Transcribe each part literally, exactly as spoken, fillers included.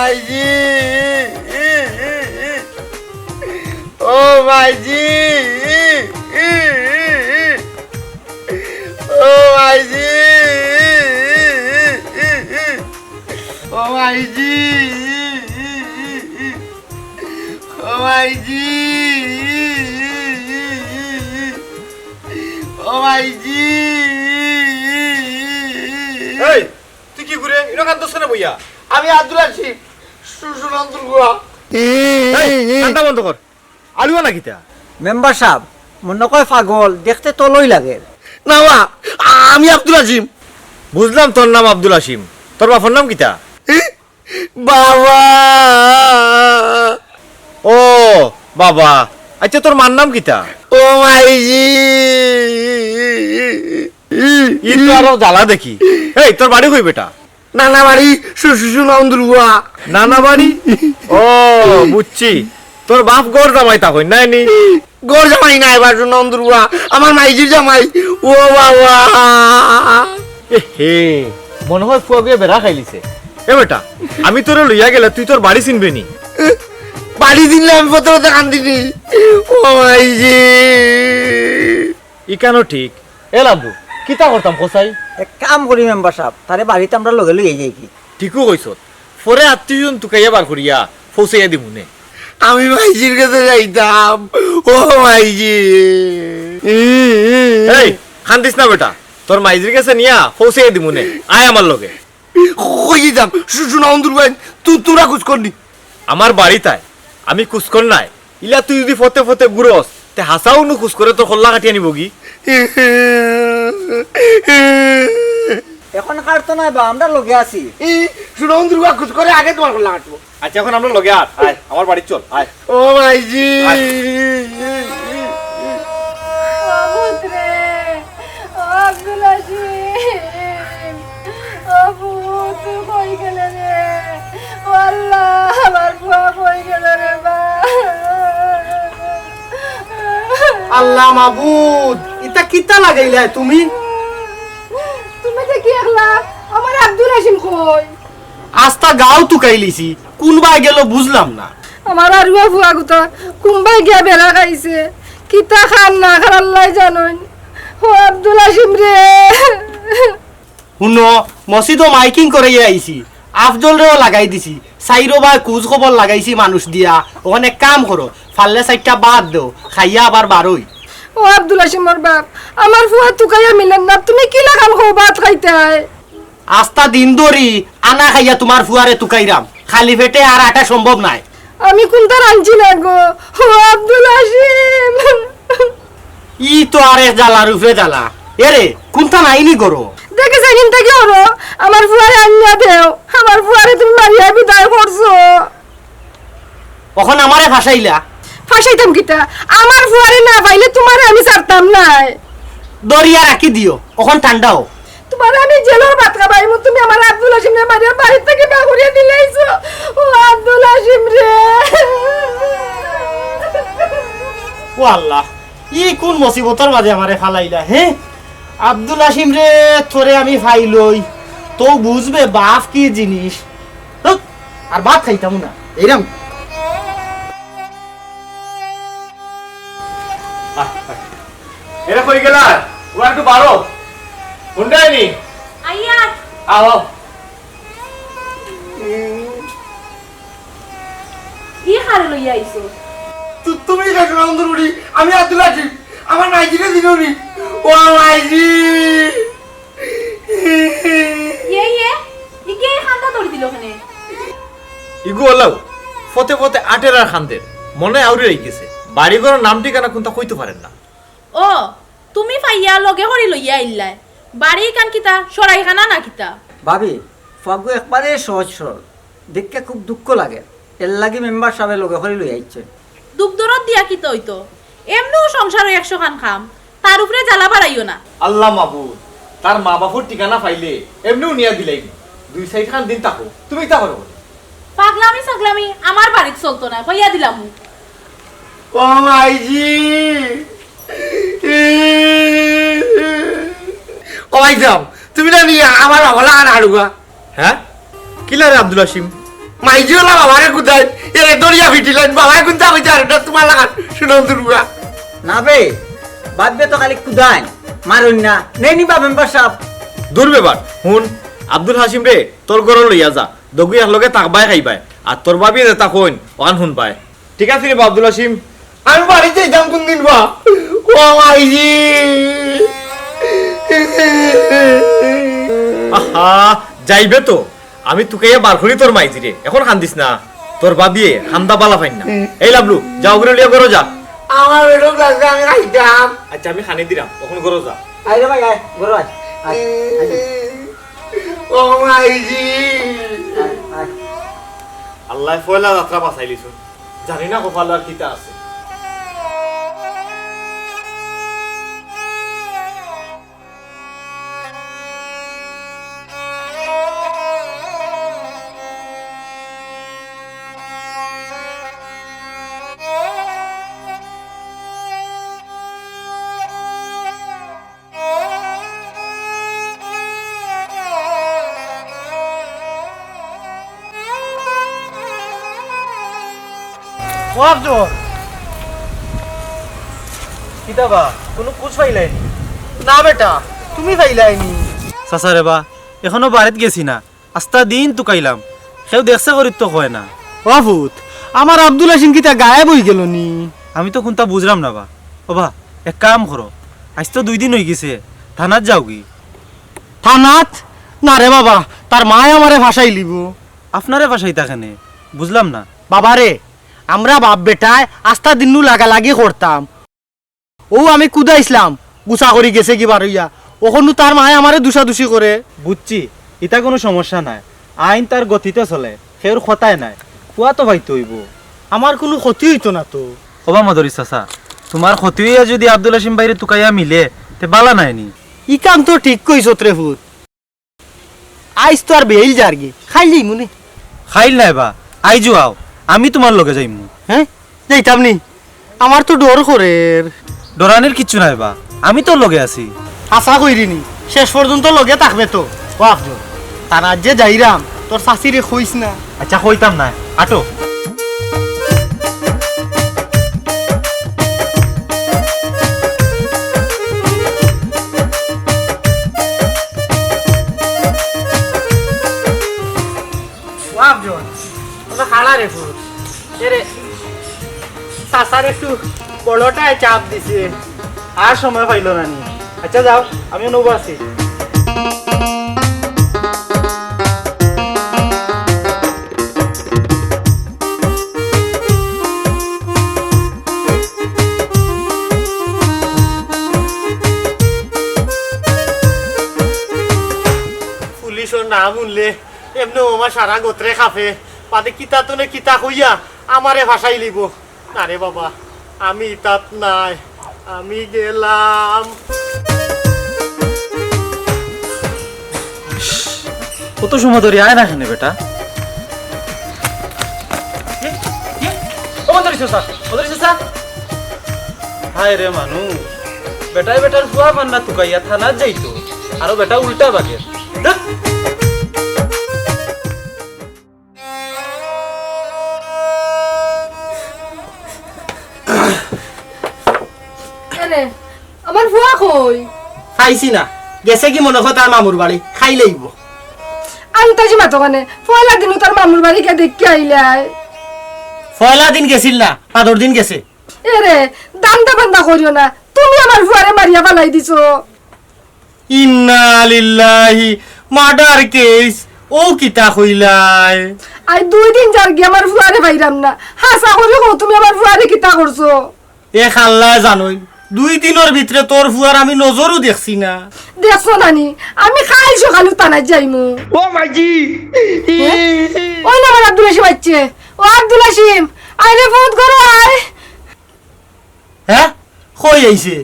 মাইজি, ও মাইজি, ও মাইজি, ও মাইজি, ও মাইজি, ও মাইজি। এই, তুই কি করে ইনো কান্দস কেনে বইয়া? আমি আব্দুল আসিফ, সু-, সুনামদুর গুয়া। এই, কান্দা বন্ধ কর। আলুয়া না কিতা? মেম্বার সাব, মনে কয় পাগল, দেখতে তলই লাগে। না বা, আমি আব্দুল আসিম। বুঝলাম তোর নাম আব্দুল আসিম, তোর বাপর নাম কিতা? বাবা। ও বাবা, আচ্ছা তোর মার নাম কিতা? ও মাইজি। ই তো আরো জ্বালা দেখি। এই, তোর বাড়ি কই বেটা? নানা বাড়ি, সু-, সু-, সুনামদুর গুয়া। নানা বাড়ি? ও, বুঝছি। তোর বাপ ঘর জামাই তা কই, নাই নি? ঘর জামাই না, এবার সুনামদুর গুয়া। আমার মাইজির জামাই। ও বাবা। এ হে, মনে হয় ফুয়া গুয়ে বেড়া খাইলিছে। এ বেটা, আমি তোরে লইয়া গেলে তুই তোর বাড়ি চিনবে নি? বাড়ি চিনলে আমি পথে পথে কান্দিনি। ও মাইজি। ইকানো ঠিক। এ লাভু, কিতা করতাম কসাই? এক কাম করি মেম্বার সাব, তারে বাড়িত আমরা লগে লইয়া যাই কি? ঠিকও কইছত। পরে আত্মীয়জন তুকাইয়া বার করিয়া পৌঁছাইয়া দিমুনে। আমি মাইজির গেছে যাইতাম। ও মাইজি। এই, কান্দিস না বেটা। তোর মাইজির গেছে নিয়া পৌঁছাইয়া দিমুনে। আয় আমার লগে। কই যাইতাম? সু-, সুনামদুর গুয়া, তু-, তুরা কুছ করনি। আমার বাড়িত আয়, আমি কুছ কর নাই। ইলা তুই যদি পথে পথে ঘুরস, তে হাছাউ নু কুছ করে তোর কল্লা কাটিয়া নিবগি। এখন কাটতো নায় বা, আমরা লগে আছি। ই, সুনামদুর গুয়া কুছ করে আগে তোমার কল্লা কাটবো। আচ্ছা, এখন আমরা লগে আয়, আয়, আমার বাড়িত চল, আয়। ও মাইজি। আয়। ও পুত রে, ও আব্দুল আসিম, ও পুত, তুই কই গেলে রে? ও আল্লাহ, আমার ফুয়া কই গেল রে বা? আল্লাহ মাবুদ, ইতা কিতা লাগাইলায় তুমি? তুমি যে কি একলা, আমার আব্দুল আসিম কই? আস্তা গাঁও তুকাইলিছি, কুনবায় গেল বুঝলাম না। আমার আরুয়া ফুয়া গুতা কুনবায় গিয়া বেড়া খাইছে, কিতা খান না খান আল্লায় জানইন। ও আব্দুল আসিম রে। হুনো, মসজিদো মাইকিং করাইয়া আইছি, আফজলরেও লাগাই দিছি, চাইরোবায় কুজ খবর লাগাইছি মানুষ দিয়া। অখন এক কাম করো, পারলে চাইরটা ভাত দেও, খাইয়া আবার বারই। ও আব্দুল আসিমর বাপ, আমার ফুয়া তুকাইয়া মিলের না, তুমি কি লাখান কও ভাত খাইতায়? আস্তা দিন ধরি আনা খাইয়া তুমার ফুয়ারে তুকাইরাম, খালি পেটে আর আটা সম্ভব নায়। আমি কুন্তা রানছি না গো, ও আব্দুল আসিম। ই তো আরেক জ্বালার উপরে জ্বালা। এরে, কুন্তা নাই নি ঘরো? দেখি সেদিন থাকি ওরো, আমার ফুয়ারে আনিয়া দেও, আমার ফুয়ারে তুমি মারিয়া বিদায় করছো। অখন আমারে ফাঁসাইলা? ফাঁসাইতাম কিতা? আমার ফুয়ারে না পাইলে তুমারে আমি ছাড়তাম নায়। ধরিয়া রাখি দিও, অখন ঠান্ডা অও। তুমারে আমি জেলর ভাত খাবাইমু, তুমি আমার আব্দুল আসিমরে মারিয়া বাড়ির থাকি বার করিয়া দিলাইছো। ও আব্দুল আসিম রে। ও আল্লাহ, ই কুন মুসিবতর মাঝে আমারে ফালাইলা, হে? আব্দুল আসিম রে, তোরে আমি ফাইলই, তো বুঝবে বাপ কি জিনিস। ধুৎ, আর ভাত খাইতাম না, এইরাম। এরা কই গেলা? ও একটু বারো। হুন্ডায় নি? আইয়া। আও, আও। ই কারে লইয়া আইছো? তু-, তুমি কাকে রন্ধন করি? আমি আব্দুল আসিম। আমার মাইজিরে দিল নি। ও মাইজি। ইয়ে, ইয়ে, ইগে এই কান্দা দৌড়ি দিল কেনে? ইগু ওলাও, ফতে ফতে আটের আর কান্দের, মনে আউরি রই গেছে। বাড়ি ঘরর নাম ঠিকানা কুন্তা কইতো পারের না। ও, তুমি পাইয়া লগে করি লইয়া আইলায়। বাড়ি কান কিতা, সরাইখানা না কিতা? ভাবি, ফাগু একবারে সহজ সরল। দেখতে খুব দুঃখ লাগে, এর লাগি মেম্বার সাবে লগে করি লই আইছে। দুঃখ দরদ দিয়া কিতা অইতো? এমনেও সংসারো একশো খান কাম, তার উপরে জ্বালা বাড়াইও না। আল্লাহ মাবুদ, তার মা বাপর ঠিকানা পাইলে এমনেও নিয়া দিলাই। দুই চাইর খান দিন থাকো, তুমি তা করো। পাগলামি ছাগলামি আমার বাড়িত চলতো না, কইয়া দিলাম। ও মাইজি। ও ভাইজান, তুমি না নিয়া আমার হলা আন হাড়ুগা। হ্যাঁ? কিলা রে আব্দুল হাসিম? মাইজি অলা বাবারে কুদাইন, এরে দরিয়া ফিটিলাইন, বাবায় কুন্তা কইতা আর এটা তোমার লাগান, শুনো দুর্গা। না বে, বাদ দে তো খালি কুদাইন, মারুন না। নেই নি বা মেম্বার সাহেব। দূর বেবার, হুন, আব্দুল হাসিম রে, তোর ঘরো লইয়া যা, দগু একলগে থাকবায় খাইবায়, আর তোর ভাবিয়ে যেতা কইন, অখান হুনবায়। ঠিক আছে রে বা আব্দুল হাসিম। আমি বাড়িত যাইতাম কুনদিন বা? ও মাইজি। আহা, যাইবে তো। আমি তুকাইয়া বার করি তোর মাইজিরে। এখন কান্দিস না। তোর ভাবিয়ে কান্দা বালা পাইন না। এই লাবলু, যা অগুরে লইয়া ঘরো যা। আমার বেটা লাগছে, আমি খাইতাম। আচ্ছা, আমি খানি দিরাম। এখন ঘরো যা। আয় রে ভাই, আয়, ঘরো আয়। আয়, আয়। ও মাইজি। আয়, আয়। আল্লায় পয়লা যাত্রা বাঁচাইলিছইন। জানি না কপালো আর কিতা আছে। ও আফজল, কিতা বা, কুনু খুজ পাইলায়নি? না বেটা, তুমি পাইলায়নি? চাচা রে বা, এখনো বাড়িত গেছি না। আস্তা দিন তুকাইলাম, কেউ দেখছে করি তো কয় না। ও ফুত, আমার আব্দুল হাসিম কিতা গায়েব অইগেলো নি? আমি তো কুন্তা বুঝরাম না বা। ও বা, এক কাম করো, আইজ তো দুই দিন অইগেছে, থানাত যাওগি। থানাত? না রে বাবা, তার মায় আমারে ফাঁসাইলিবো। আপনারে ফাঁসাইতা কেনে? বুঝলাম না। বাবারে, আমরা বাপ বেটায় আস্তা দিন নু লাগালাগি করতাম, অউ আমি কুদাইছলাম, গুছা করি গেছেগি বারইয়া। অখনু তার মায়ে আমারে দুষাদুষি করে। বুঝছি, ইতা কুনু সমস্যা নায়। আইন তার গতিতে চলে, কেউর কথায় নায়। পুয়া তো পাইতো অইবো। আমার কুনু ক্ষতি অইতো না তো। ও বা মদরিছ চাচা, তুমার ক্ষতি অইয়া যুদি আব্দুল হাসিম ভাইরে তুকাইয়া মিলে, তে বালা নায় নি? ইখান তো ঠিক কইছত রে ফুত। আইজ তো আর বেইল যারগি, খাইল যাইমু নে। খাইল নায় বা, আইজউ আও, আমি তুমার লগে যাইমু। হে? যাইতাম নি? আমার তো ডর করের। ডরানির কিচ্ছু নাই বা, আমি তো লগে আছি। আশা করি নি, শেষ পর্যন্ত লগে থাকবে তো। ও আফজল, থানাত যে যাইরাম, তোর চাচিরে কইস না। আচ্ছা, কইতাম নায়, আটো। ও আফজল, ওটা খাড়া রে ফুল। এরে, চাচার একটু বড়টায় চাপ দিছে। আর সময় পাইল না নি। আচ্ছা যাও, আমি নব আছি। পুলিশর নাম হুনলে এমনেউ আমার সারা গোত্রে কাঁপে। বাদে কিতা তনে কিতা কইয়া আমারে ফাঁসাইলিবো। না রে বাবা, আমি ইতাত নাই, আমি গেলাম। কত সময় ধরি আয় না কেনে বেটা? ও মদরিছ চাচা, মদরিছ চাচা। হায় রে মানুষ, বেটায় বেটার ফুয়া ফান্না তুকাইয়া থানাত যাইতো, আরো বেটা উল্টা বাগের। ধ্যাৎ। এরে, আমার ফুয়া কই? পাইছি না, গেছেগি মনো কয় তার মামুর বাড়ি, খাইল যাইবো। আন্তাজি মাতো কেনে, পয়লা দিনউ তার মামুর বাড়ি গিয়া দেখিয়া আইলায়। পয়লা দিন গেছিল না, বাদর দিন গেছে। এরে, দান্দা বান্দা করিও না, তুমি আমার ফুয়ারে মারিয়া ফালাই দিছো। ইন্না লিল্লাহি, মার্ডার কেস, অউ কিতা কইলায়? আই দুই দিন যারগি আমার ফুয়ারে পাইরাম না। হাছা করি কও, তুমি আমার ফুয়ারে কিতা করছো? এ আল্লায় জানইন, দুই দিনর ভিতরে তোর ফুয়ার আমি নজরও দেখছি না। দেখছো না নি? আমি কাইল সকালউ থানাত যাইমু। ও মাইজি! হে? ওই না আমার আব্দুল হাসিম আইছে। ও আব্দুল হাসিম, আয় রে ফুত, ঘরো আয়। হে? কই আইছে?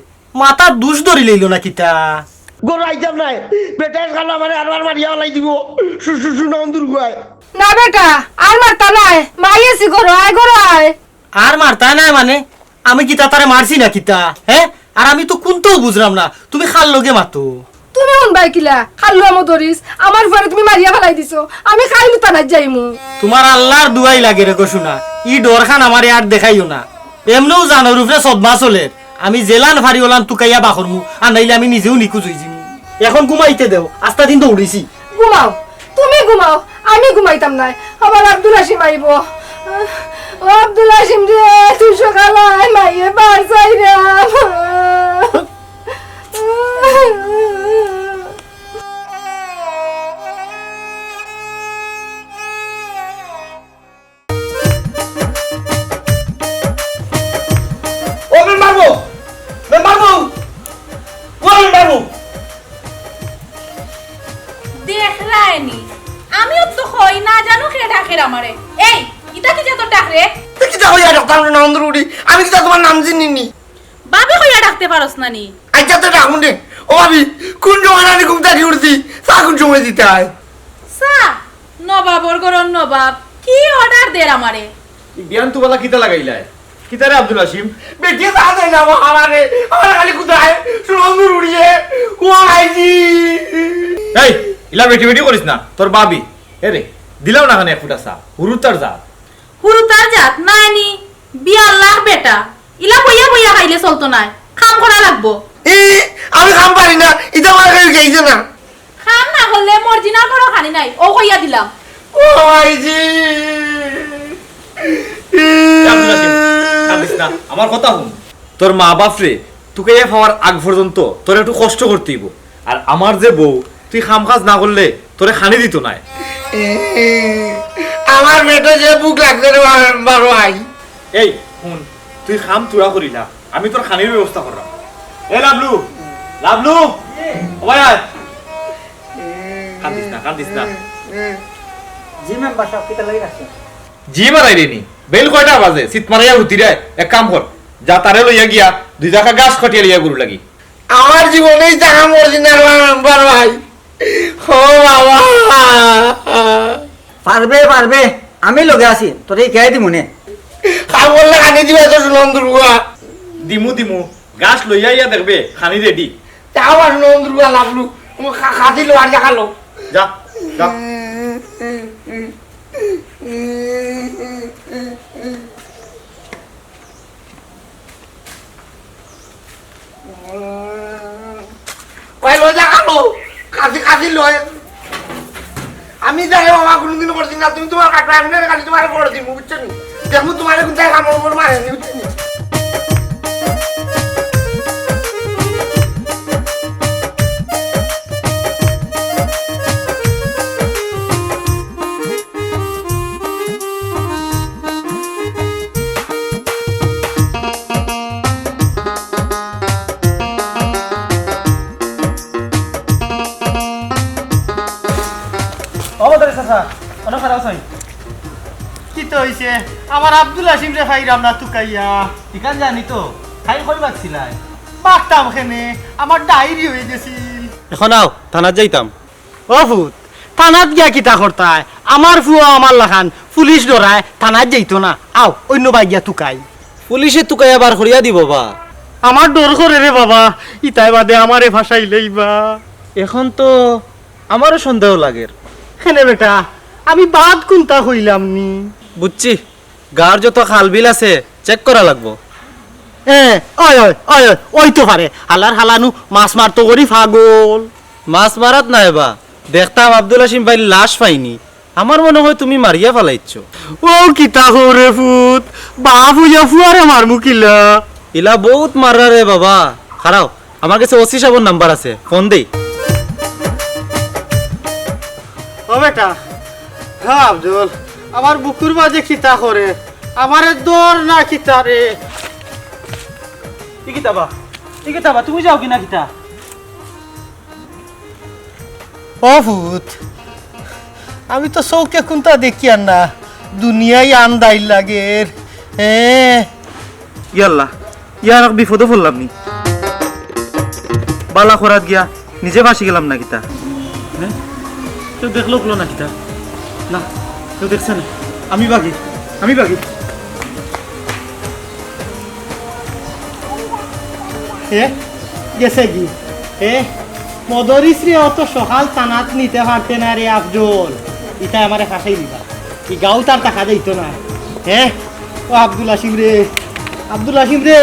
মাথাত দুষ ধরিলাইলো না কিতা? ঘরো আইতাম নায়। বেটায় খালা আমারে আরবার মারিয়া ফালাই দিবো। শু-, শু-, শুনো, অন্দুর গুয়ায়। না বেটা, আর মারতা নায়। মাই আছি ঘরো, আয় ঘরো আয়। আর মারতা নায় মানে? আমি কিতা তারে মারছি না কিতা? হে? আর আমি তো কুন্তাউ বুঝরাম না। তুমি কার লগে মাতো? তুই তুমি হুনবায় কিলা? খালু আমো ধরিস, আমার ফুয়ারে তুমি মারিয়া ফালাই দিছো, আমি খাইলু থানাত যাইমু। তুমার আল্লার দুয়াই লাগে রে গো সোনা, ই ডরখান আমারে আর দেখাইও না। এমনেউ জানর উপরে সদমা চলের, আমি যেলান ফারি ওলান তুকাইয়া বার করমু, আর নাইলে আমি নিজেউ নিখোঁজ অইযিমু। এখন ঘুমাইতে দেও, আস্তা দিন তো উড়িছি। ঘুমাও, তুমি ঘুমাও, আমি ঘুমাইতাম নায়। আবার আব্দুল হাসিম আইবো। ও আব্দুল হাসিম রে, তুই সকালে আয়, মাইয়ে বার চাইরাম। ও মেম্বার বউ, মেম্বার বউ, ও মেম্বার বউ। দেখরায়নি, আমিও তো কই না জানো কে ডাকের আমারে। এই, ইটা কিতা তোর ডাক রে? এ কিতা কইয়া ডাকতাম রে নন্দুর উড়ি? আমি কিতা তুমার নাম চিনি নি? ভাবি কইয়া ডাকতে পারস না নি? আচ্ছা তো ডাকুন রে। ও ভাবি, কোন সময় রানী ঘুম থাকি উঠছি? চা কোন সময় দিতায়? চা? নবাবর ঘরর নবাব, কি অর্ডার দের আমারে? ই বিয়ান তুবালা কিতা লাগাইলায়? কিতা রে আব্দুল হাসিম? বেটিয়ে চা দেয় না আমারে, আমারে খালি কুদায়, সুরন্দর উড়িয়ে, ও আইজি। এই, ইলা বেটি বেটি করিস না, তোর ভাবি। এ রে, দিলাও না খানে এক ফুটা চা, হুরুতার জাত। হুরুতার জাত নায় নি, বিয়ার লাখ বেটা। ইলা বইয়া বইয়া খাইলে চলতো নায়, কাম করা লাগবো। এ, আমি কাম পারি না, ইতা আমার কাছে গেইছে না। কাম না করলে মর্জিনার ঘরো খানি নাই, ও কইয়া দিলাম। ও আইজি। এ আব্দুল হাসিম, কান্দিস না, আমার কথা হুন। তোর মা বাপরে তুকাইয়া পাওয়ার আগ পর্যন্ত তোর একটু কষ্ট করতে অইবো। আর আমার যে বউ, তুই কাম কাজ না করলে তোরে খানি দিতো নায়। আমার পেটো যে ভুক লাগছে রে বাবা, বাবা ভাই। এই, হুন, তুই কাম থুড়া করিলা, আমি তোর খানির ব্যবস্থা কররাম। এ লাবলু, লাবলু, ও ভাই আয়। কান্দিস না, কান্দিস না। জি মেম্বার সাব, কিতা লাগি রাখছেন? জি মারাইরে নি, বেইল কয়টা বাজে? সিট মারাইয়া হুতি রে। এক কাম কর, যা তারে লইয়া গিয়া দুই জাগা ঘাস কাটিয়া লইয়া গরু লাগি। আমার জীবনেই জাগা মর্জিনার মেম্বার ভাই। ও বাবা। পারবে, পারবে, আমি লগে আছি, তোরে হিকাই দিমু নে। কাম করলে খানি দিবা তো সুনন্দুর বুয়া। দিমু, দিমু, ঘাস লইয়া আইয়া দেখবে, খানি রেডি। যাও আর সুনন্দুর বুয়া লাভলু, তুমি খা-, খাসি লো আর জাগা লো। যা, যা। কই লই যা কালো, কাশি কাশি লই। আমি যাই বাবা, কোনোদিন করছি না, তুমি তোমার কাকা এমনি খালি তোমার করে দিমু, বুঝছো নি? দেখমু তোমার কোন জায়গা আমার উপর মারে নি, বুঝছো নি? ও বাজারে চাচা, অনো খারাপ আছইন? কিতা অইছে? আমার আব্দুল হাসিমরে পাইরাম না তুকাইয়া। ইখান জানি তো, খাই কই বাকছিলায়? বাকতাম কেনে, আমার ডায়েরি অইগেছিল। এখন আও, থানাত যাইতাম। ও ফুত, থানাত গিয়া কিতা করতায়? আমার ফুয়া আমার লাখান, পুলিশ ডরায়, থানাত যাইতো না। আও, অইন্য বায় গিয়া তুকাই। পুলিশে তুকাইয়া বার করিয়া দিবো বা। আমার ডর করে রে বাবা, ইতায় বাদে আমারে ফাঁসাইলেই বা। এখন তো আমারও সন্দেহ লাগের। কেনে বেটা, আমি বাদ কুনতা কইলাম নি? বুঝছি, গাঁওর যত খাল বিল আছে, চেক করা লাগবো। এ, ওই, ওই, ওই, ওই, অইতো পারে। হালার হালানু মাছ মারতো করি পাগল। মাছ মারাত নায় বা, দেখতাম আব্দুল হাসিম ভাইর লাশ পাইনি। আমার মনে হয় তুমি মারিয়া ফালাইছো। ও কিতা কও রে ফুত, বাপ অইয়া ফুয়ারে মারমু কিলা? ইলা বউত মাররা রে বাবা। খাড়াও, আমার গেছে ওসি সাবর নাম্বার আছে, ফোন দেই। ও বেটা, হ্যাঁ আব্দুল, আমার বুকুর মাঝে কিতা করে? আমারে ধর না কিতা রে? ই কিতা বা? ই কিতা বা? তুমি যাওগি না কিতা? ও ফুত, আমি তো চউখে কুনতা দেখিয়ার না, দুনিয়াই আন্দাইর লাগের। এ। ইয়াল্লা, ইয়ার এক বিপদো পড়লাম নি। বালা করাত গিয়া নিজে ফাঁসি গেলাম না কিতা? হ্যাঁ? কেউ দেখলো না কিতা? না, কেউ দেখছে না। আমি বাগি, আমি বাগি। এ গেছে কি? এ মদরিসরে অত সকাল থানাত নিতে পারতে না রে আফজল, ইতায় আমারে ফাঁসাই দিবা। ই গাঁওত আর থাকা যাইতো না। হে, ও আব্দুল হাসিম রে, আব্দুল হাসিম রে,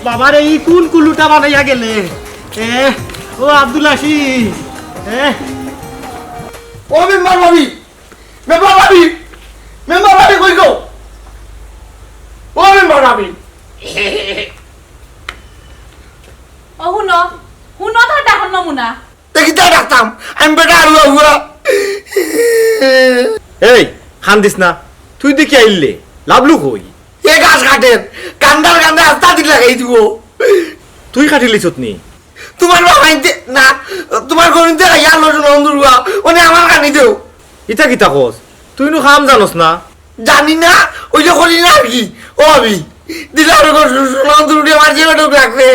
বাবারে ই কুন কুলুটা বানাইয়া গেলে? এ, ও আব্দুল হাসিম, এ। ও মেম্বার ভাবি, মেম্বার ভাবি, মেম্বার ভাবি কই গো? ও মেম্বার ভাবি। ও হুনো, হুনো তো ডাকর নমুনা। তে কিতা ডাকতাম? আমি বেটা আরুয়া হুয়া। এই, কান্দিস না। তুই দেখি আইলে, লাভলু কই? এ গাছ কাটের, কান্দার কান্দা আস্তা দিন লাগাই দিব। তুই কাটিলিছত নি? তোমার বাবাইতে না, তোমার গরুতে খাইয়া আনলো নন্দুরুয়া, ওনে আমার কানি দেও। ইতা কিতা কস? তুই নু কাম জানস না? জানি না, ওই যে করি না আর কি। ও আমি দিলাম নন্দুরুটি আমার যে বেটুক লাগবে।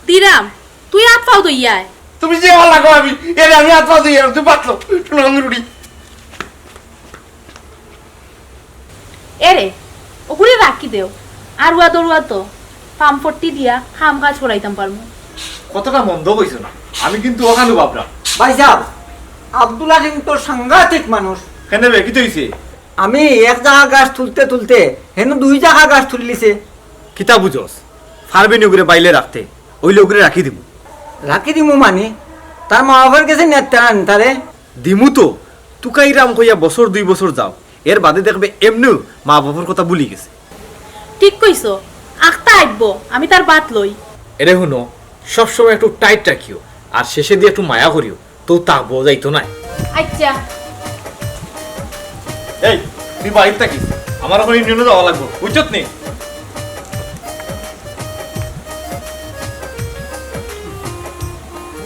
দিরাম, তুই আত পাও ধইয়া আয়। তুমি যে ভালা লাগো আমি, এরে আমি আত পাও ধইয়া আয়, তুমি পাতলো, নন্দুরুটি। এরে, ওগুলি রাখি দেও। আর উয়া দরুয়া তো, পাম্পট্টি দিয়া কাম কাজ করাইতাম পারমু। কতটা মন্দ কইছো না, আমি কিন্তু ওখানে বাপরা। ভাইসাব, আব্দুল হাকিম তো সাংঘাতিক মানুষ। কেন বে, কিতা অইছে? আমি এক জাগা গাছ তুলতে তুলতে হেনু দুই জাগা গাছ তুলিলিছে। কিতা বুঝস? পারবি নি ওগুরে বাইলে রাখতে? ওইলে ওগুরে রাখি দিমু। রাখি দিমু মানি? তার মা বাবার গেছে নেত্তারান তারে। দিমু তো, তুকাইরাম কইয়া বছর দুই বছর যাও, এর বাদে দেখবে এমনেউ মা বাবার কথা ভুলি গেছে। ঠিক কইছো, আখতা আইবো, আমি তার বাত লই। এরে হুনো, সবসময় একটু টাইট রাখিও, আর শেষে দিয়া একটু মায়া করিও, তো তাকবো যাইতো নায়। আচ্ছা। এই, তুই বাড়িত থাকিস, আমার এখন ইউনিয়নে যাওয়া লাগবো, বুঝছত নি?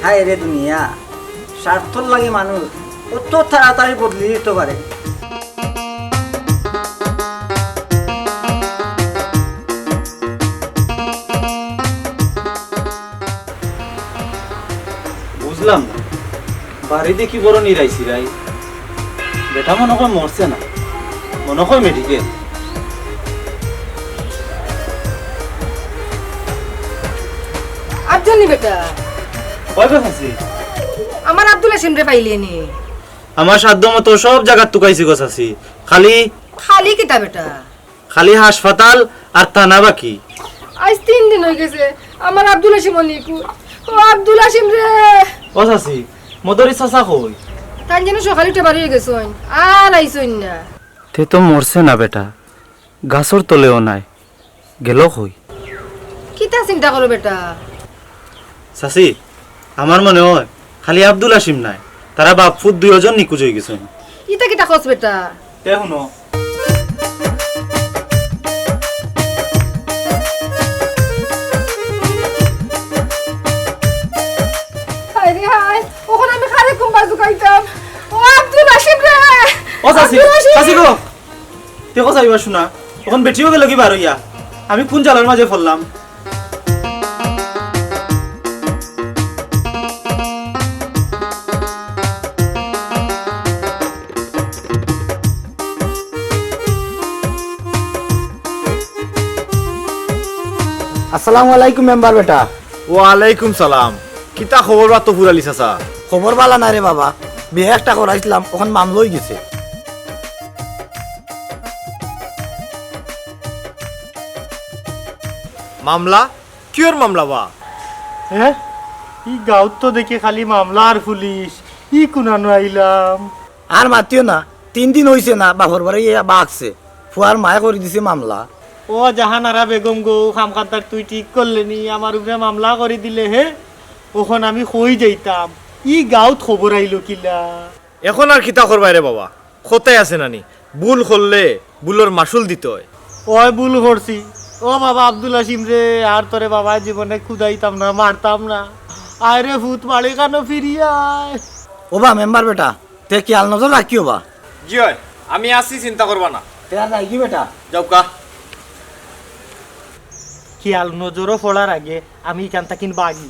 হায় রে দুনিয়া, স্বার্থর লাগি মানুষ অত তাড়াতাড়ি বদলি দিতে পারে। বুঝলাম না, বাড়ি দেখি বড় নিরাইছি রাই। বেটা মনে হয় মরছে না, মনে হয় মেডিকেল। আফজল নি বেটা? কয় কথা আছে? আমার আব্দুল হাসিম রে পাইলে নি? আমার সাধ্য মতো সব জাগাত তুকাইছি গো চাচি, খালি খালি কিতা বেটা? খালি হাসপাতাল আর থানা বাকি। আইজ তিন দিন অই গেছে, আমার আব্দুল হাসিম অনি কই? ও আব্দুল হাসিম রে! ও চাচি, মদরি চাচা কই? তাইন যেন সকালে উঠে বার অই গেছইন, আর আইছইন না। তে তো মরছে না বেটা, গাছর তলেও নাই, গেল কই? কিতা চিন্তা করো বেটা? চাচি, আমার মনে হয় খালি আব্দুল হাসিম নায়, তারা বাপ-পুত দুইজন নিখোঁজ অই গেছইন। ইতা কিতা কস বেটা? তে হুনো। হায় রে হায়, অখন আমি কারে কুনবায় জুকাইতাম? ও আব্দুল হাসিম রে! ও চাচি, আব্দুল হাসিম! চাচি গো! দেখো চাইবা শোনা, অখন বেটিও গেল কি বার অইয়া? আমি কুন জালার মাঝে পড়লাম? আসসালামু আলাইকুম মেম্বার বেটা। ওয়ালাইকুম সালাম। কিতা খবর বা তফুর আলী চাচা? খবর বালা না রে বাবা, বিয়া একটা করাইছিলাম, অখন মামলা অই গেছে। মামলা? কিয়র মামলা বা? হে? ই গাঁওত তো দেখি খালি মামলা আর পুলিশ, ই কুনানো আইলাম? আর মাতিও না, তিন দিন অইছে না, বাপর বাড়ি ইয়া বাগছে, ফুয়ার মায়ে করি দিছে মামলা। ও জাহানারা বেগম গো, কাম কান্দার তুই ঠিক করলে নি, আমার উপরে মামলা করি দিলে হে, অখন আমি কই যাইতাম, ই গাঁওত খবর আইলো কিলা? অখন আর কিতা করবায় রে বাবা, কথায় আছে না নি, ভুল করলে ভুলর মাসুল দিতে হয়। ওই ভুল করছি। ও বাবা আব্দুল হাসিম রে, আর তোরে বাবা জীবনে খুদাইতাম না, মারতাম না। আয় রে ফুত, বাড়ি কানো ফিরি আয়। ও বা মেম্বার বেটা, তে খেয়াল নজর রাখিও বা। জি অয়, আমি আছি, চিন্তা করবা না। তে আর যাইগি বেটা। যাউক্কা। খেয়াল নজরও পড়ার আগে আমি ইখান থাকিন বাগি।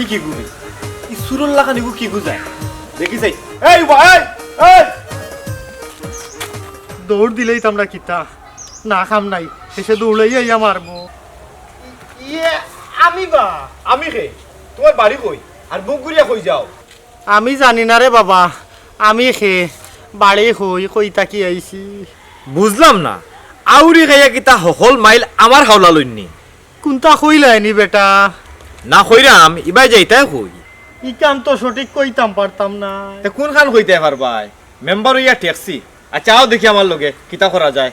ই কিগু বে? ই চুরর লাখান ইগু কিগু যায়? দেখি চাই। এই উবা, এই, এই! দৌড় দিলেই তো আমরা কিতা, না কাম নাই, শেষে দৌড়াইয়া ইয়া মারবো। ইয়ে, আমি বা? আমি কে? তুমার বাড়ি কই? আর মুখ ঘুরিয়া কই যাও? আমি জানি না রে বাবা, আমি কে, বাড়ি কই, কই থাকি আইছি। বুঝলাম না, আউরি খাইয়া কিতা হকল মাইল আমার হাওলা লইননি? কুনটা কইলায়নি বেটা? না কইরাম, ইবায় যাইতায় কই? ইখান তো সঠিক কইতাম পারতাম না। তে কুনখান কইতায় পারবায়? মেম্বার অইয়া ঠেকছি। আচ্ছা, আও দেখি আমার লগে, কিতা করা যায়।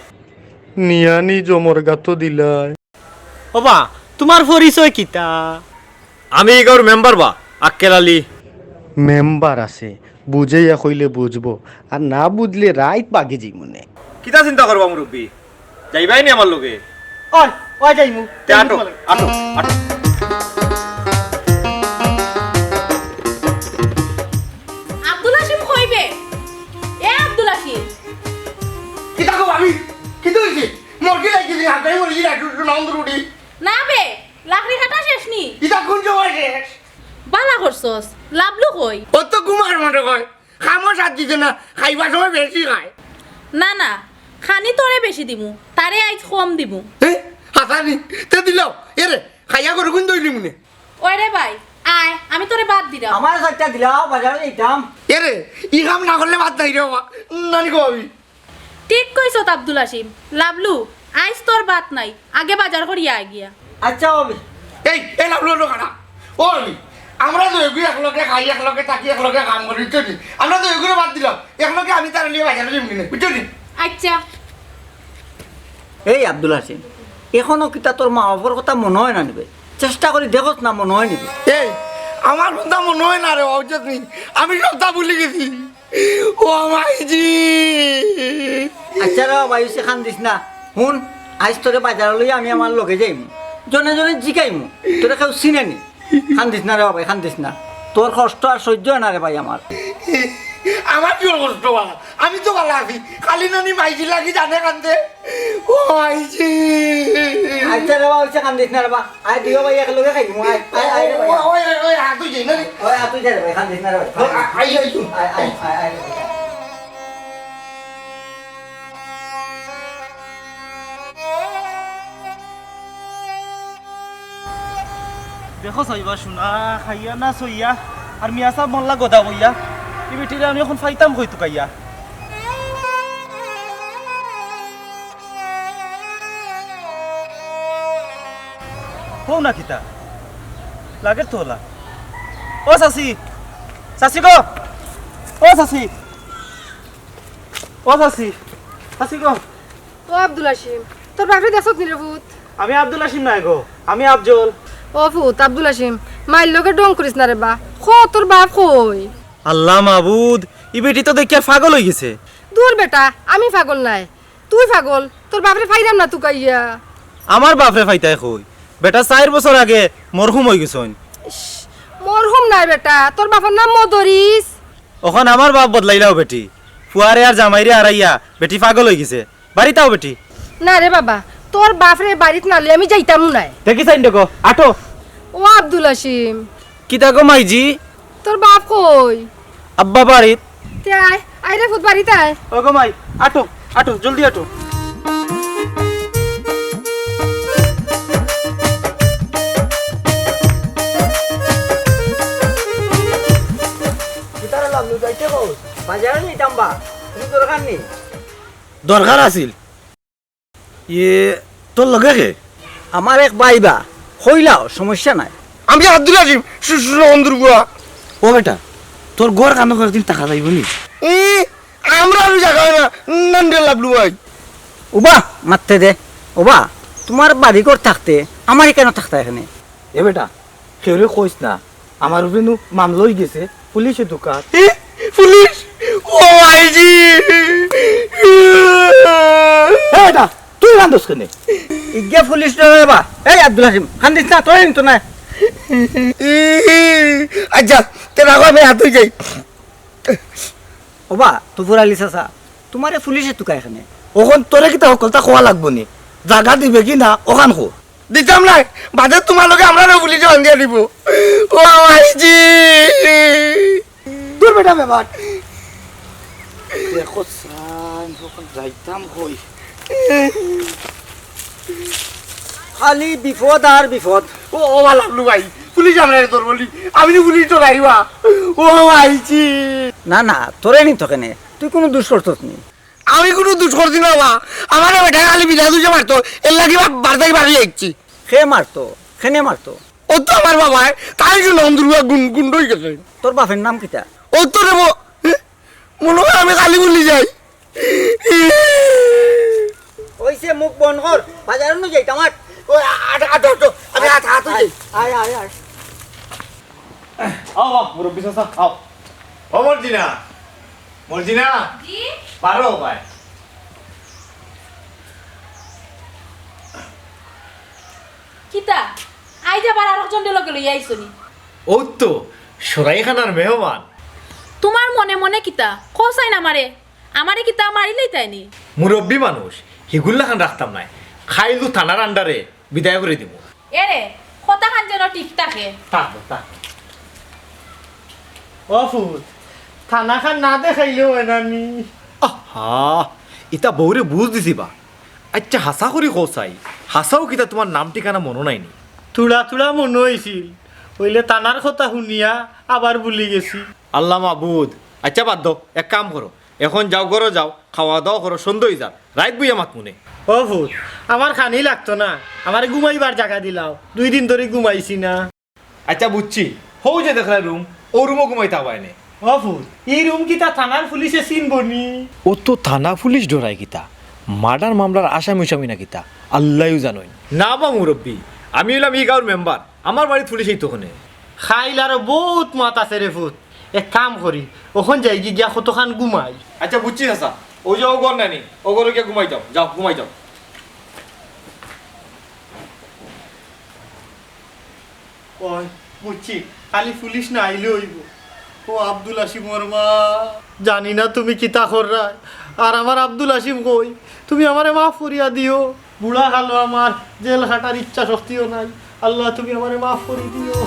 নিয়ানি জমর গাতো দিলায়। ওবা, তুমার পরিচয় কিতা? আমি ইগাউর মেম্বার বা, আক্কেল আলী। মেম্বার আছে, বুঝাইয়া কইলে বুঝবো, আর না বুঝলে রাইত বাগে যাইমুনে। কিতা চিন্তা করবা মুরব্বি? যাইবায়নি আমার লগে? ওই, ওই যাইমু। তে আটো, আটো, আটো। আব্দুল হাসিম কই বে? এ আব্দুল হাসিম। কিতা কও ভাবি? কিতা অইছে? মরকি লাগি দিন হাতাই মরকি লাগি নন্দর উঠি। না বে, লাকড়ি কাটা শেষ নি? ইতা কুন সময় শেষ? বালা করছস, লাভলু কই? ও তো ঘুমার মনে কয়, কামো সাথ দিছে না, খাইবার সময় বেশি খায়। না না, খানি তোরে বেশি দিমু, তারে আইজ কম দিমু। এ, হাসানি, তে দিলাও, এরে, খাইয়া গরু কুন দইলি মনে। ওই রে ভাই, আয়, আমি তোরে ভাত দিরাম। আমার একটা দিলাও, বাজারে যাইতাম। এরে, ই কাম না করলে ভাত নাই রে বাবা, নানি কো আমি। ঠিক কইছত আব্দুল হাসিম। লাভলু, আইজ তোর ভাত নাই, আগে বাজার করিয়া আয় গিয়া। আচ্ছা, ভাবি। এই, এই লাভলু, লাভলু, খাড়া। ও ভাবি, আমরা দুইগু একলগে খাই, একলগে থাকি, একলগে কাম করি, বুঝছো নি? আমরা দুইগুরে বাদ দিলাম, একলগে আমি তার লিয়ে বাজারে যাইমু নে, বুঝছো নি? আচ্ছা। এই আব্দুল হাসিম, এখনো কিতা তোর মা বাপর কথা মনো অয় না নি বে? চেষ্টা করি দেখোস না, মনো অয় নি বে? এই, আমার কথা মনো অয় না রে, বুঝছো নি? আমি সবতা ভুলি গেছি। ও মাইজি। আচ্ছা রে বাবা, ইসে কান্দিস না। হুন, আইজ তোরে বাজারো লইয়া আমি আমার লগে যাইমু। জনে জনে জিকাইমু। তোরে কেউ চিনে নি। কান্দিস না রে বাবা, কান্দিস না। তোর কষ্ট আর সহ্য অয় না রে ভাই আমার। আমার কিওর কষ্ট বা? আমি তো ভালা আছি। খালি নানি মাইজি লাগি জানে কান্দে। ও মাইজি। আচ্ছা রে বাবা, ইসে কান্দিস না রে বাবা। আয়, দুইও ভাই একলগে খাইমু, আয়, আয়, আয় রে ভাই। ওই, ওই, ওই, ওই, হাত ধুই যাই না রে? ওই, আয়, আয় রে ভাই, কান্দিস না রে ভাই। ও, আ-, আই, আই, আই। আয়, আয়, আয়, আয় রে ভাই। দেখো চাইবা শুনা, খাইয়া না সইয়া, আর মিয়া সাব মল্লা গদা বইয়া, ই বেটিরে আমি অখন ফাইতাম কই তুকাইয়া? কও না কিতা? লাগের তো অলা। ও চাচি! চাচি গো! ও চাচি! ও চাচি! চাচি গো! ও আব্দুল হাসিম, তোর বাপরে দেখছত নি রে পুত? আমি আব্দুল হাসিম নায় গো, আমি আফজল। ও পুত আব্দুল হাসিম, মাইর লগে ঢং করিস না রে বা। ক, তোর বাপ কই? আল্লাহ মাবুদ, ই বেটি তো দেখিয়া পাগল অইগেছে। দূর বেটা, আমি পাগল নায়, তুই পাগল, তোর বাপরে পাইরাম না তুকাইয়া। আমার বাপরে পাইতায় কই? বেটা চাইর বছর আগে মরহুম অইগেছইন। ইস, মরহুম নায় বেটা, তোর বাপর নাম মদরিছ। অখন আমার বাপ বদলাইলাও বেটি, ফুয়ারে আর জামাইরে আরাইয়া বেটি পাগল অইগেছে। বাড়িত আও বেটি। না রে বাবা, তোর বাপরে বাড়িত না লই আমি যাইতামু নায়। দেখি চাইন দেখো, আটো। ও আব্দুল হাসিম। কিতা গো মাইজি? তোর বাপ কই? আব্বা বাড়িত। তে আয়, আয় রে পুত, বাড়িত আয়। ও গো মাই, আটো, আটো, জলদি আটো। কিতারে লাভলু, যাইতে কও? বাজারে যাইতাম বা, কুনু দরকার নি? দরকার আছিল। ইয়ে, তোর লগে কে? আমার এক ভাই বা, কইলাও, সমস্যা নাই। আমি আব্দুল আজিম, শু-, শু-, সুন্দর বুয়া। ও বেটা, তোর ঘর কানো একদিন থাকা যাইব নি? এ, আমরা আর জাগা অয় না, নান্ডে লাভলু ভাই। ওবা, মাততে দে। ওবা, তুমার বাড়ি ঘর থাকতে আমারে কেনে থাকতা এখানে? এ বেটা, কেউরে কইস না, আমার উপরে নু মামলা অইগেছে, পুলিশে দোকাত। এ, পুলিশ? ও আইজি! এ বেটা, তুই কান্দস কেনে? ইগে পুলিশ নয় বা। এই আব্দুল হাসিম, কান্দিস না, তোরে নিতো না। আচ্ছা, তে রাখো, আমি হাত ধুই যাই। ওবা, তুফুর আলী চাচা, তুমারে পুলিশে তুকায় এখানে। অখন তোরে কিতা হকলতা কওয়া লাগবো নি? জাগা দিবে কি না, অখান কো। দিতাম নায়, বাদে তুমার লগে আমরারেও পুলিশে বান্ধিয়া দিবো। ও আইজি! দূর বেটা বেবাট। দেখো সাইন, অখন যাইতাম কই? খালি বিপদ আর বিপদ। ও, ও বা লাভলু ভাই, পুলিশ আমরারে ধরবো নি। আমি নি পুলিশ ডরাইবা। ও আইছি। না, না, তোরে নি তো কেনে? তুই কুনু দুষ করছস নি? আমি কুনু দুষ করছি না বা। আমারে বেটায় খালি বিনা দুষে মারতো, এরলাগি বা-, বাড়ি থাকি বারই আইছি। কে মারতো? কেনে মারতো? ও তো আমার বাবায়, তাই জন্য অন্দুরুয়া গুন-, গুন্ড অই গেছে। তোর বাপের নাম কিতা? ও তো রে ব-, এ? মনে হয় আমি খালি ভুলি যাই। অইছে, মুখ বন্ধ কর, বাজারো নু যাইতাম, আট। ও, আ-, আট, আট, আট, আট। আমি আট, আট অই যাই। আয়, আয়, আয়। আও, আও, মুরব্বি চাচা, আও। ও মর্জিনা, মর্জিনা। জি? বারো ভাই। কিতা? আইজ আবার আরক জনরে লগে লইয়া আইছো নি? ও তো, সরাইখানার মেহমান। তুমার মনে মনে কিতা? কও চাইন আমারে। আমারে কিতা মারিলাইতায় নি? মুরব্বি মানুষ, হিগুর লাখান রাখতাম নায়। খাইলু থানার আন্ডারে বিদায় করি দিমু। এরে, কথাখান যেন ঠিক থাকে। থাকবো, থাকবো। ও ফুত, থানাখান না দেখাইলেও অয় না নি? আহা, ইতা বউরে বুঝ দিছি বা। আইচ্ছা, হাছা করি কও চাই, হাছাউ কিতা তুমার নাম ঠিকানা মনো নাই নি? থুড়া থুড়া মনো অইছিল, অইলে থানার কথা হুনিয়া আবার ভুলি গেছি। আল্লা মাবুদ, আইচ্ছা বাদ দেও, এক কাম করো, অখন যাও ঘরো যাও, খাওয়া দাওয়া করো, সন্ধ্যা অই যার, রাইত বইয়া মাতমুনে। ও ফুত, আমার খানি লাগতো না, আমারে ঘুমাইবার জাগা দিলাও, দুই দিন ধরি ঘুমাইছি না। আইচ্ছা বুঝছি, হউ যে দেখরায় রুম, অউ রুমো ঘুমাইতা পারবায় নে। ও ফুত, ই রুম কিতা থানার পুলিশে চিনবো নি? ও তো থানা পুলিশ ডরায় কিতা? মার্ডার মামলার আসামি উসামি না কিতা? আল্লায়উ জানইন। না বা মুরব্বি, আমি অইলাম ই গাউর মেম্বার, আমার বাড়িত পুলিশ আইতো কেনে? খাইল আরো বউত মাত আছে রে ফুত, এক কাম করি, অখন যাইগি গিয়া কতখান ঘুমাই। আইচ্ছা বুঝছি চাচা, অউ যে অউ ঘর নানি, অউ ঘরো গিয়া ঘুমাই যাও, যাও ঘুমাই যাও। ওই, বুঝছি, খালি পুলিশ না আইলে অইবো। ও আব্দুল হাসিমর মা, জানি না তুমি কিতা কররায়, আর আমার আব্দুল হাসিম কই, তুমি আমারে মাফ করিয়া দিও। বুড়া কালো আমার, জেল খাটার ইচ্ছা শক্তিও নাই। আল্লা, তুমি আমারে মাফ করি দিও।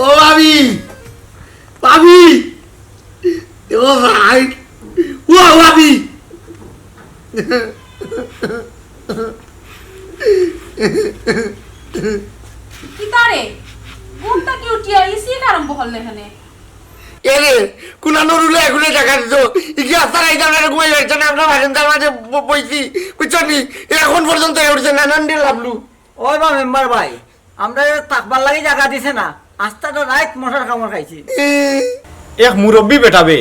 ও ভাবি, ভাবি, ও ভাই, ও ভাবি। কিতা রে? ঘুম থাকি উঠিয়া ইসি আরম্ভ করলে এখানে? এরে, কুনানো রুলে এখনো দেখা দিত। ইকি আস্তা রাইত আপনারা ঘুমাই যাচ্ছেন, আমরা বারান্দার মাঝে ব-, বইছি, বুঝছো নি? এখন পর্যন্ত এ উঠছে না, নান রে লাভলু। ওই বা মেম্বার ভাই, আমরারে থাকবার লাগি জাগা দিছে না, আস্তাটা রাইত মশার কামড় খাইছি। এক মুরব্বি বেটা বে,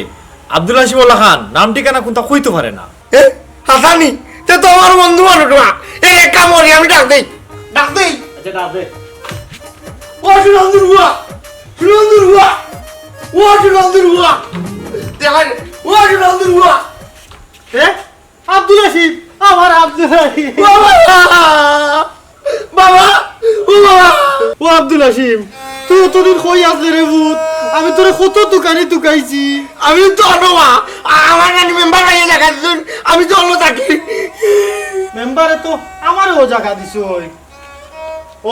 আব্দুল হাসিম ওলা খান, নাম ঠিকানা কুনতা কইতো পারে না। এ, হাসানি, তে তো আমার বন্ধু মানুষ না। এ, এক কাম করি, আমি ডাক দেই। ডাক দেই। আচ্ছা, ডাক দে। ও সুনন্দর বুয়া, সুনন্দর বুয়া, ও সুনন্দর বুয়া। দেখা রে, ও সুনন্দর বুয়া। এ? আব্দুল হাসিম, আমার আব্দুল হাসিম। বাবা! বাবা! ও বাবা! ও আব্দুল হাসিম, তুই অতদিন কই আছলে রে পুত? আমি তোরে কত তুকানি তুকাইছি। আমি তো অনো বা, আ-, আমার নানি মেম্বার ভাইয়ে জাগা দিছইন, আমি তো অনো থাকি। মেম্বারে তো আমারেও জাগা দিছইন।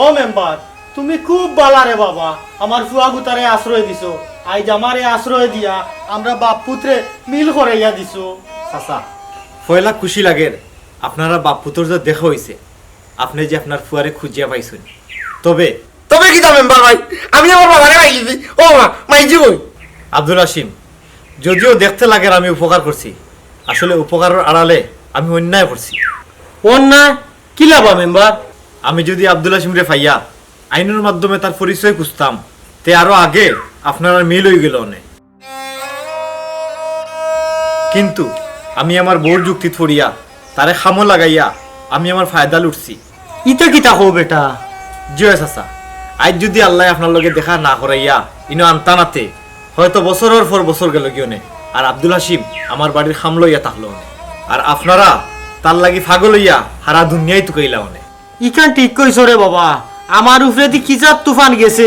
ও মেম্বার, তুমি খুব বালা রে বাবা, আমার ফুয়া গুতারে আশ্রয় দিছো। আইজ আমারে আশ্রয় দিয়া আমরা বাপ পুতরে মিল করাইয়া দিছো। চাচা, পয়লা খুশি লাগের, আপনারা বাপ পুতর যে দেখা অইছে, আপনে যে আপনার ফুয়ারে খুঁজিয়া পাইছইন। তবে তবে কিতা মেম্বার ভাই, আমি আমার বাবারে পাইলিছি। ও মা, মাইজি কই? আব্দুল হাসিম, যদিও দেখতে লাগের আমি উপকার করছি, আসলে উপকারর আড়ালে আমি অন্যায় করছি। অন্যায়? কিলা বা মেম্বার? আমি যুদি আব্দুল হাসিমরে পাইয়া আইনর মাধ্যমে তার পরিচয় খুঁজতাম, তে আরো আগে আপনারার মিল অইগেলো অনে। কিন্তু আমি আমার বউর যুক্তিত পড়িয়া তারে কামো লাগাইয়া আমি আমার ফায়দা লুটছি। ইতা কিতা কও বেটা? জি অয় চাচা, আইজ যুদি আল্লায় আপনার লগে দেখা না করাইয়া ইনো আনতা নাতে, হয়তো বছরর পর বছর গেলোগি অনে, আর আব্দুল হাসিম আমার বাড়ির কামলা অইয়া থাকলো অনে। আর আপনারা তার লাগি পাগল অইয়া হারা দুনিয়ায় তুকাইলা অনে। ইখান ঠিক কইছো রে বাবা, আমার উপরেদি কি জাত তুফান গেছে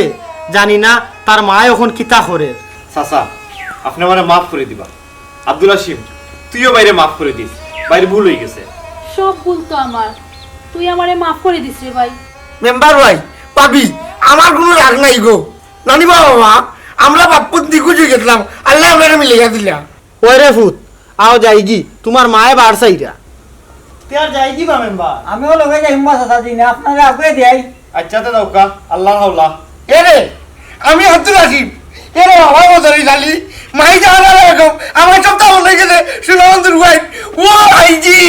জানি না, তার মায় অখন কিতা করের। চাচা, আপনে আমারে মাফ করি দিবা। আব্দুল হাসিম, তুইও ভাইরে মাফ করি দিস, ভাইর ভুল অইগেছে। সব ভুল তো আমার, তুই আমারে মাফ করি দিস রে ভাই। মেম্বার ভাই, ভাবি, আমার কুনু রাগ নাই গো। নানি বাবা, আমরা বাপ্পুত নিখোঁজ অই গেছলাম, আল্লায় আমরারে মিলাইয়া দিলা। ওই রে ফুত, আও যাইগি, তুমার মায়ে বার চাইরা। তে আর যাইগি বা মেম্বার? আমিও লগে যাইমু বা চাচা জি, না আপনারে আগুয়ে দিয়াই। আচ্ছা, তে যাউক্কা, আল্লার হাওলা। এ রে, আমি আব্দুল হাসিম। এ রে বাবা, ও ধরি জালি, মাই জাহানারা এরকম, আমার সব তা মনে গেছে, সুনামন্দুর ওয়াইফ, ও আইজি।